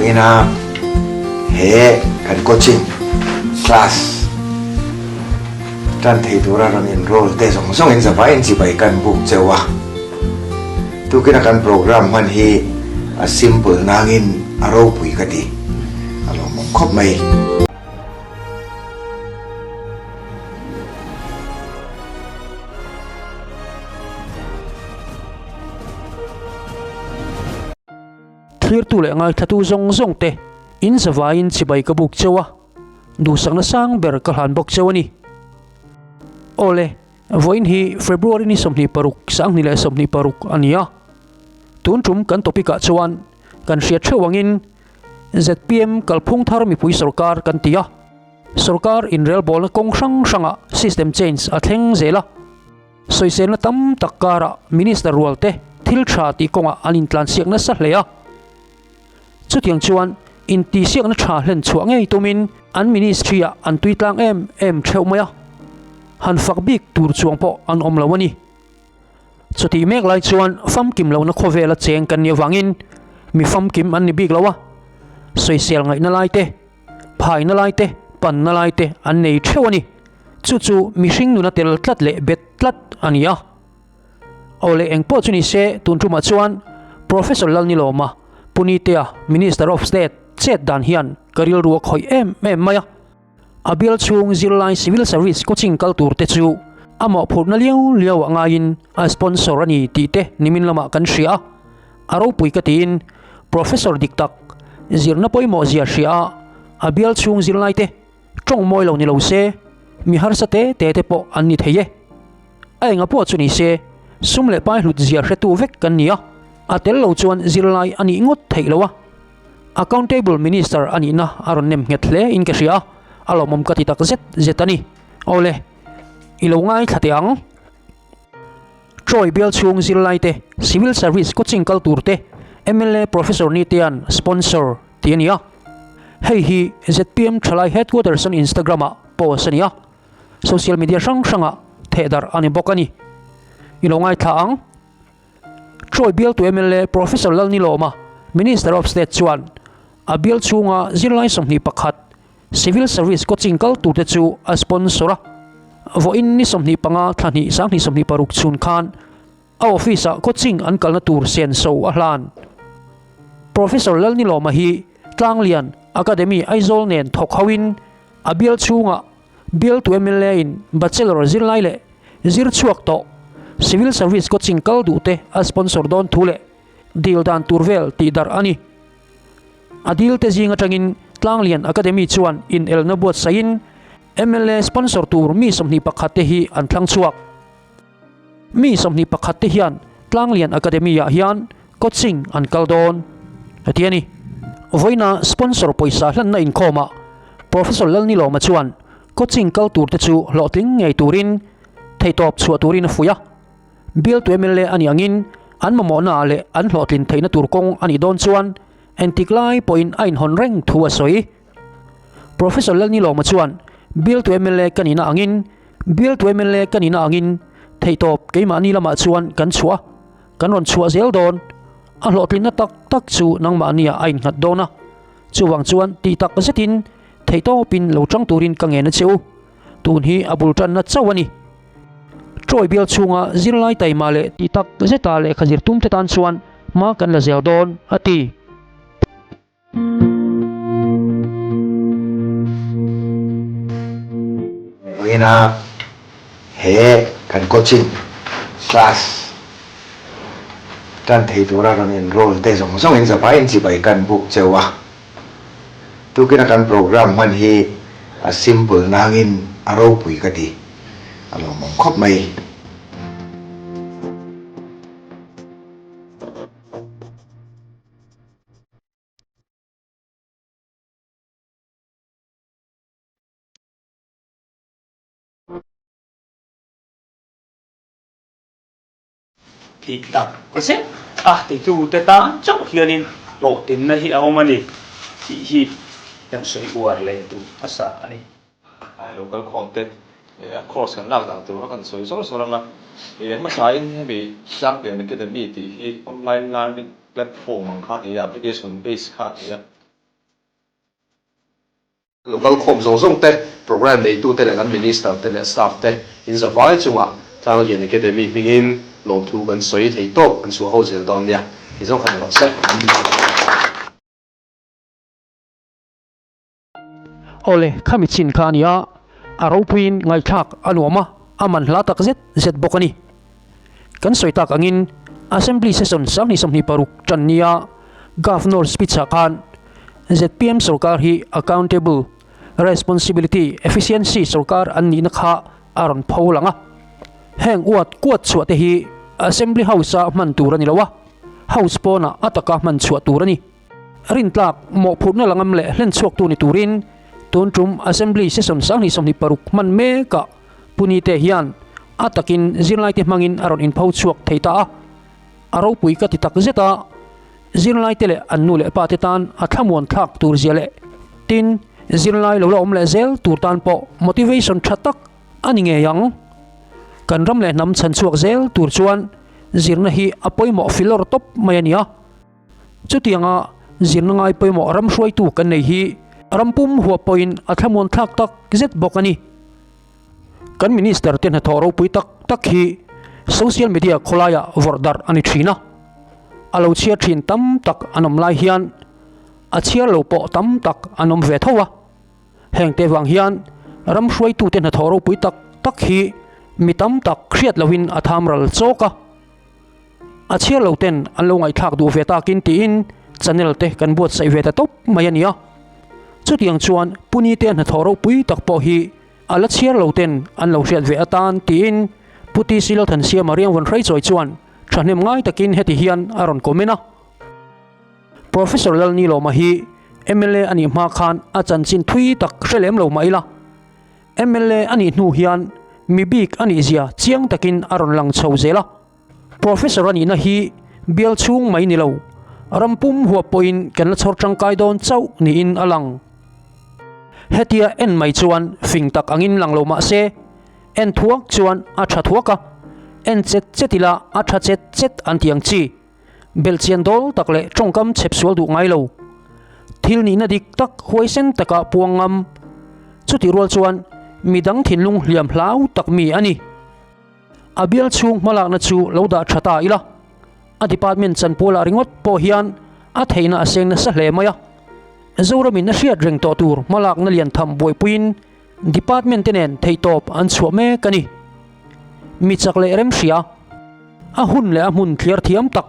Vawiina he kan coaching class tan thei tura rawn enroll te zawng zawngin zavaiin chibai kan buk cheu a. Tukina kan program hman hi a simple nangin a ropui ka ti, a lawmawm khawp mai. Thlirtu leh ngaithlatu zawng zawng te in zavaiin chibai ka buk cheu a, duhsakna sang ber ka hlan bawk cheu a ni. Awle, vawiin hi February ni 26, 2026 a ni a. Tun tum kan topic ah chuan kan hriat theuh angin zpm kalphung thar mipui sorkar kan ti a. Sorkar inrelbawlna kawng hrang hrangah system change a thleng zel a. Sawiselna tam tak karah Minister rualte thil tha tih kawngah an intlansiak nasa hle a. Chutiang chuan intihsiakna tha hlen chhuah ngei tumin an ministry-ah an tui tlang em em theuh mai a, han fak bik tur chuang pawh an awm lo a ni. Chutih mek lai chuan famkim lohna khawvela cheng kan nih avangin mi famkim an ni bik lo a, sawisel ngaihna lai te, phaina lai te, panna lai te an nei theuh a ni. Chu chu mihring nuna tel tlat leh bet tlat a ni a. Aw leh eng pawh chu ni se, tun tumah chuan Professor Lalnilawma, Punitea, Minister of State chet dan hian ka rilru a khawih em em mai a. A bial chhung zirlai Civil Service coaching kal tur te chu a mawhphurhna liau liau ah ngaiin a sponsor a ni tih te nimin lamah kan hria a. A ropui ka tiin Professor dik tak zirna pawimawh zia hria a, a bial chhung zirlai te tawng mawi lo ni lo se, mi harsa te te te pawh an ni thei e. A enga pawh chu ni se, sum leh pai hlut zia hretu vek kan ni a, a tel lo chuan zirlai a nih ngawt theih lo a. Accountable Minister a nihna a rawn nem nghet hle in ka hria a, a lawmawm ka ti tak zet zet a ni. Awle, i lo ngaithla teh ang. Troy bial chhung zirlai te, Civil Service coaching kal tur te, mla Professor Nitea'n sponsor tih a ni a. Hei hi zpm Thalai Headquarters an Instagram ah post a ni a, social media hrang hrangah thehdarh a ni bawk a ni. I lo ngaithla ang. Troy bialtu mla Professor Lalnilawma, Minister of State chuan a bial chhunga zirlai 21, Civil Service coaching kal turte chu a sponsor a. Vawiin ni 25 thla hnih 2026 chhun khan a office-ah coaching an kalna tur senso a hlan. Professor Lalnilawma hi Tlanglian Academy Aizawl nen thawk hoin a bial chhungah bialtu mla in Bachelor zirlai leh zir chhuak tawh Civil Service coaching kal duhte a sponsor dawn thu leh dil dan tur vel tihdarh a ni. A dil te zing atangin Tlanglian Academy chuan inelna buatsaihin mla sponsor tur mi 21 te hi an thlang chhuak. Mi 21 te hian Tlanglian Academy ah hian coaching an kal dawn a ti a ni. Vawiina sponsor pawisa hlanna inkhawmah Professor Lalnilawma chuan coaching kal tur te chu hlawhtling ngei turin theihtawp chhuah turin a fuih a. Bialtu mla a nih angin an mamawhna ah leh an hlawhtlin theihna tur kawng a nih dawn chuan entik lai pawhin a inhawn reng thu a sawi. Professor Lalnilawma chuan bialtu mla ka nihna angin bialtu mla ka nihna angin theihtawp keimahni lamah chuan kan chhuah a, kan rawn chhuah zel dawn. A hlawhtlinna tak tak chu nangmahniah a innghat dawn a, chuvang chuan tih tak zetin theihtawpin lo tang turin ka ngen a che u. Tun hi a bul tanna chauh a ni. Troy bial chhunga zirlai taima leh tih tak zeta lehkha zir tumte tan chuan hma kan la zel dawn, a ti. Vawiina he kan coaching class tan thei tura rawn enroll te zawng zawngin zavaiin chibai kan buk cheu a. Tukina kan program hman hi a simple nangin a ropui ka ti, a lawmawm khawp mai. Tih tak zet a titute tan chauh hianin hlawhtlinna hi a awm a ni tih hi kan sawi uar leh duh hmasa a ni. Local khawm te a course kan lak dan tur kha kan sawi zawr zawr ang a, hmasain hemi Tlangpian Academy tih hi online learning platform ang kha a ni a, application base kha a ni a. Lo kal khawm zawng zawng te, programme neitute leh kan Minister te leh staff te inzavai chungah Tlanglian Academy hmingin lawmthu kan sawi thei tawp kan chhuah ho zel dawn nia, ti zawng kha ni rawh se. Awle, khami chin kha a ni a, a ropuiin ngaihthlak a nuam a, a man hla tak zet zet bawk a ni. Kan sawi tak angin Assembly Session 2026 tan nia Governor speech ah khan zpm sorkar hi accountable, responsibility, efficiency sorkar an nihna kha a rawn pho lang a. Heng uat kuat chhuah te hi Assembly House a hman tur a ni lo a, House pawnah a taka hman chhuah tur a ni. Rintlak mawhphurhna la ngam leh hlen chhuaktu ni turin tun tum Assembly Session 2026 hman mekah Punite hian a takin zirlaite hmangin a rawn inpho chhuak thei ta a, a ropui ka ti tak zet a, zirlaite leh an nu leh pate tan a thlamuan thlak tur zia leh tin, zirlai lo la awm leh zel tur tan pawh motivation tha tak a ni ngei ang. Kan ram leh hnam chhan chhuak zel tur chuan zirna hi a pawimawh filawr tawp mai a ni a. Chutianga zirna ngai pawimawh ram hruaitu kan nei hi ram pum huap pawhin a thlamuan thlak tak zet bawk a ni. Kan Minister te hnathawh ropui tak tak hi social media khawlaiah vawrh darh a ni thin a, a lo chhiar thin tam tak an awm lai hian a chhiar lo pawh tam tak an awm ve tho a. Heng te vang hian ram hruaitute hnathawh ropui tak tak hi mi tam tak hriat lohin a tham ral chawk a. A chhiar lo ten an lo ngaihthlak duh ve takin tiin channel te kan buatsaih ve ta tawp mai a nia. Chutiang chuan Puni te hnathawh ropui tak pawh hi a la chhiar lo ten an lo hriat ve atan tiin Pu TC Lalthansiama Riangvawn Hreichawi chuan thahnem ngai takin heti hian a rawn comment a. Professor Lalnilawma hi mla a nih hma khan a chanchin thui tak hre lem lo mah ila, mla a nih hnu hian mi bik a nih zia chiang takin a rawn lang chho zel a. Professor a nihna hi bial chhung mai ni lo, ram pum huap pawhin kan la chhawr tangkai dawn chauh niin a lang. Hetia en mai chuan fing tak angin lang lo mah se, en thuak chuan a tha thuak a, en chet chet ila a tha chet chet an ti ang chi. Belhchian dawl tak leh tawngkam chhep sual duh ngai lo. Thil nihna dik tak huaisen taka puang ngam. Chutih rual chuan midang thinlung hliam hlau tak mi a ni. A bial chhung hmalakna chu lo dah tha ta ila, a department chanpualah ringawt pawh hian a theihna a seng nasa hle mai a. Zoramin a hriat reng tawh tur hmalakna lian tham buaipuiin department te nen theihtawp an chhuah mek a ni. Mi chak leh remhria, a hun leh a hmun thliar thiam tak,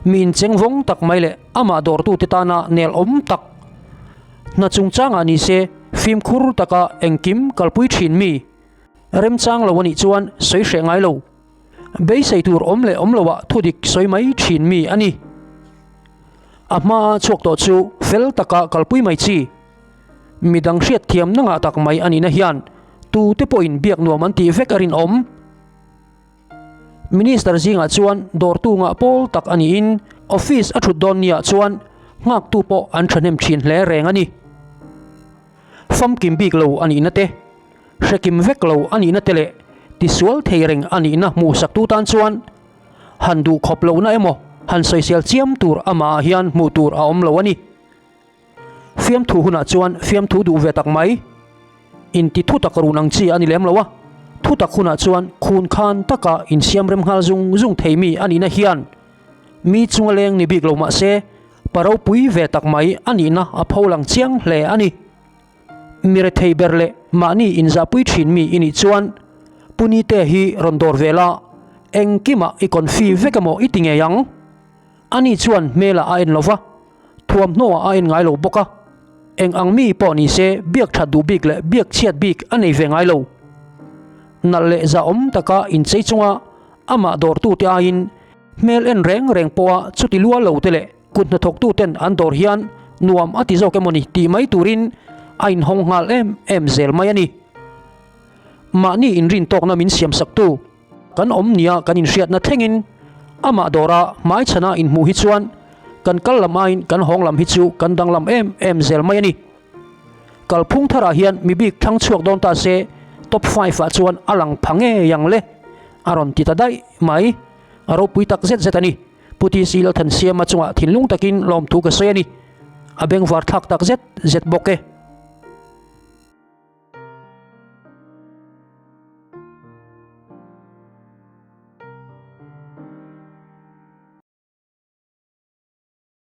mi incheng vawng tak mai leh amah dawrtute tana nel awm tak, hna chungchangah ni se fimkhur taka engkim kalpui thin mi, Remchang lo a nih chuan sawi hreh ngai lo. Beisei tur awm leh awm loah thudik sawi mai thin mi a ni. A hmaa chhuak tawh chu fel taka kalpui mai chi. Midang hriat thiamna ngah tak mai a nihna hian tute pawhin biak nuam an tih vek a rinawm. Minister zingah chuan dawrtu ngah pawl tak a niin office a thut dawn niah chuan nghaktu pawh an thahnem thin hle reng a ni. Famkim bik lo a nihna te, hrekim vek lo a nihna te leh tisual thei reng a nihna hmuhsaktu tan chuan han duh khawp lohna emaw han sawisel chiam tur amahah hian hmuh tur a awm lo a ni. Fiamthu hunah chuan fiamthu duh ve tak mai, inti thutak run ang chi a ni lem lo a, thutak hunah chuan khun khan taka insiam rem nghal zung zung thei mi a nihna hian mi chunga leng ni bik lo mah se, Pa ropui ve tak mai a nihna a pho lang chiang hle a ni. Mi rethei ber leh mahni inzahpui thin mi i nih chuan Punite hi rawn dawr ve la, engkimah i confi vek emaw i ti ngei ang. Ani chuan hmelah a en lo va, thuamhnawah a en ngai lo bawk a. Eng ang mi pawh ni se biak that duh bik leh biak chhiat bik a nei ve ngai lo. Nalh leh zahawm taka inchei chunga amah dawrtute aiin Hmel en reng reng pawha chuti lua lo te leh kut hnathawktu ten an dawr hian nuam a ti zawk emaw ni tih mai turin a inhawng nghal em em zel mai a ni. Mahni inrin tawkna min siamsaktu kan awm nia kan inhriatna thlengin amah dawra hmaichhana inhmuh hi chuan kan kal lam aiin kan hawng lam hi chu kan danglam em em zel mai a ni. Kalphung tharah hian mi bik thlang chhuak dawn ta se top five ah chuan a lang pha ngei ang le a rawn ti ta daih mai. A ropui tak zet zet a ni. Pu TC Lalthansiama chungah thinlung takin lawmthu ka sawi a ni. A bengvar thlak tak zet zet bawk e.